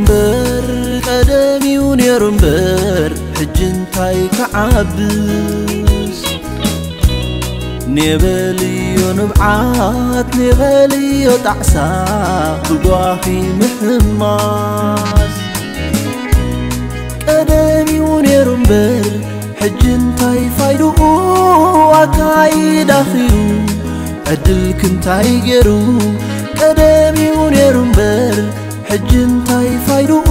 እምበር ቀደም እዩ ነይሩ እምበር፣ ሕጂ እንታይ ክዓብስ? ኔበልዮ ንብዓት፣ ኔበልዮ ጣዕሳ፣ ብጓኺ ምሕማስ። ቀደም እዩ ነይሩ እምበር፣ ሕጂ እንታይ ፋይድኡ? ኣካይዳኺ እዩ ዕድልኪ እንታይ ገይሩ? ቀደም እዩ ነይሩ እምበር፣ ሕጂ እንታይ ፋይድኡ?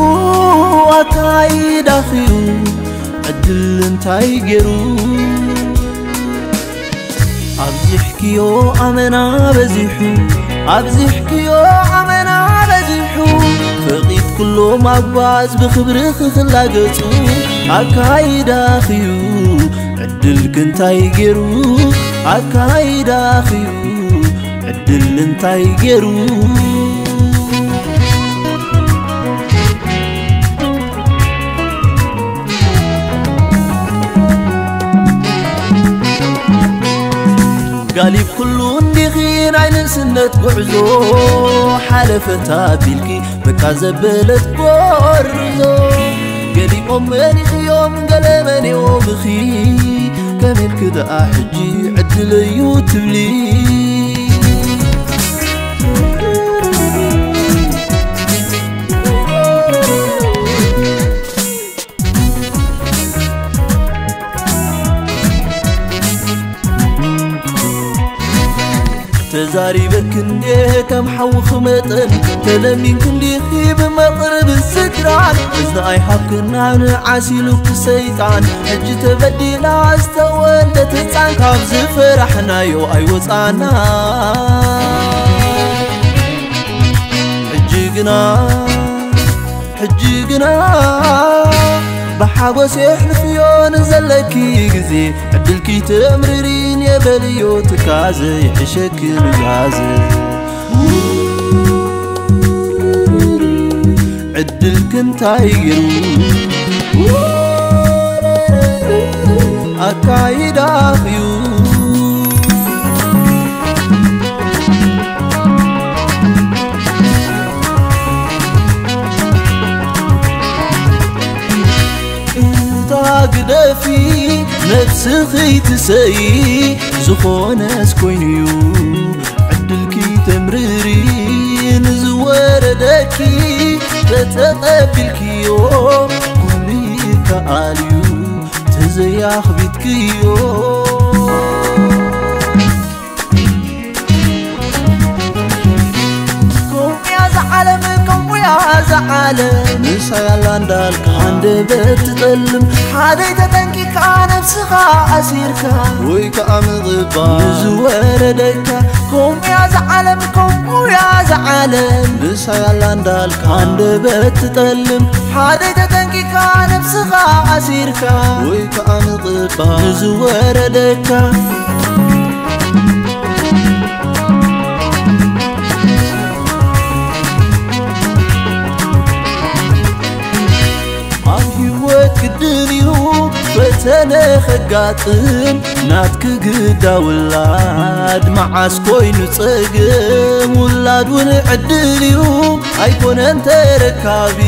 ኣካይዳኺ እዩ ዕድል እንታይ ገይሩ? ኣብዚሕክዮ ኣመና በዚሑ፣ ኣብዚሕክዮ ኣመና በዚሑ፣ ፈቒድ ኩሎም ኣጓዝ ብኽብሪ ክኽላገጹ፣ ኣካይዳኽዩ ዕድልኪ እንታይ ገይሩ? ኣካይዳኽዩ ዕድል እንታይ ገይሩ? ጋሊብ ኩሉ እንዲኺ ናይ ንእስነት ጉዕዞ፣ ሓለፈት ኣቢልኪ በቃ ዘበለት ጎርዞ። ገሊኦም መኒኽዮም ገለ መኔዎምኺ፣ ከመልኪ ደኣ ሕጂ ዕድለዩ ትብሊ? ተዛሪበኪ እንዴ ከም ሓውኺ መጠን፣ ተለሚንኪ እንዲኺ ብመቕርብን ስድራን፣ እዝኒ ኣይሃብክናን ዓሲሉኪ ሰይጣን። ሕጂ ተበዲላ ዝተወልደት ህፃን፣ ካብ ዝፈራሕናዮ ኣይወፃና። ሕጂ ግና፣ ሕጂ ግና ብሓጎስ የሕልፍዮ ንዘለኪ ግዜ፣ ዕድልኪ ተምርሪን የበልዮ ትካዘ፣ ይሕሸኪ ኑዛዘ። ዕድልኪ እንታይ ገይሩ? ኣካይዳኽዩ። እታ ግደፊ ነብስኺ ትሰይ፣ ዝኾነስ ኮይኑዩ ዕድልኪ ተምርሪ፣ ንዝወረደኪ ተተቐቢልክዮ ኩሉ ይከኣልዩ፣ ተዘያኽቢትክዮ። ከምኡያ ዝዓለም፣ ከምኡያ ዝዓለም፣ ንሳ ያላ እንዳልካ፣ ሃንደበት ትጠልም፣ ሓደይ ተጠንቂካ፣ ነብስኻ ኣሲርካ፣ ወይ ከኣ ምቕባል ንዝወረደካ። ከምኡያ ዝዓለም፣ ከምኡያ ዝዓለም፣ ንሳ ያላ እንዳልካ፣ ሃንደበት ትጠልም፣ ሓደይ ተጠንቂካ፣ ነብስኻ ኣሲርካ፣ ወይ ከኣ ምቕባል ንዝወረደካ። ኣብ ህይወት ግድን እዩ ፈተነ ከጋጥም፣ ናትኪ ግዳ ውላድ መዓስ ኮይኑ ጸገም? ውላድ እውን ዕድል እዩ ኣይኮነን ተረካቢ፣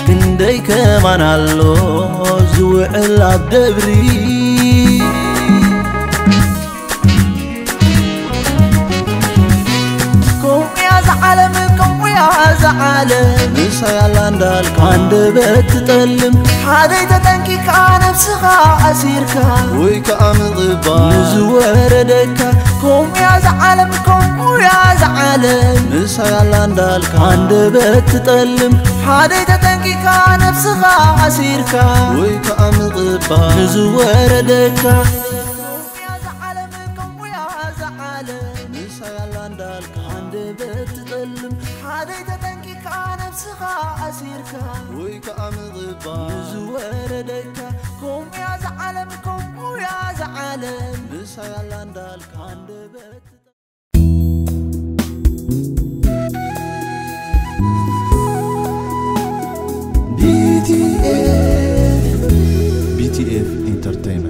ክንደይ ከማን ኣሎ ዝውዕል ኣብ ደብሪ። ከምኡያ ዝዓለም፣ ከምኡያ ዝዓለም፣ ንሳ ያላ እንዳልካ፣ ሃንደበት ትጠልም፣ ሓደይ ተጠንቂካ፣ ነብስኻ ኣሲርካ፣ ወይ ከኣ ምቕባል ንዝወረደካ። ከምኡያ ዝዓለም፣ ከምኡያ ዝዓለም፣ ንሳ ያላ እንዳልካ፣ ሃንደበት ትጠልም፣ ሓደይ ተጠንቂካ፣ ነብስኻ ኣሲርካ፣ ወይ ከኣ ምቕባል ንዝወረደካ። ከምኡያ ዝዓለም፣ ከምኡያ ዝዓለም፣ ንሳ ያላ እንዳልካ፣ ሃንደበት ትጠልም፣ ሓደይ ተጠንቂካ፣ ነብስኻ ኣሲርካ፣ ወይ ከኣ ምቕባል ንዝወረደካ። ከምኡያ ዝዓለም፣ ከምኡያ ዝዓለም፣ ንሳ ያላ እንዳልካ፣ ሃንደበት ቢቲኤፍ። ቢቲኤፍ ኢንተርቴይንመንት።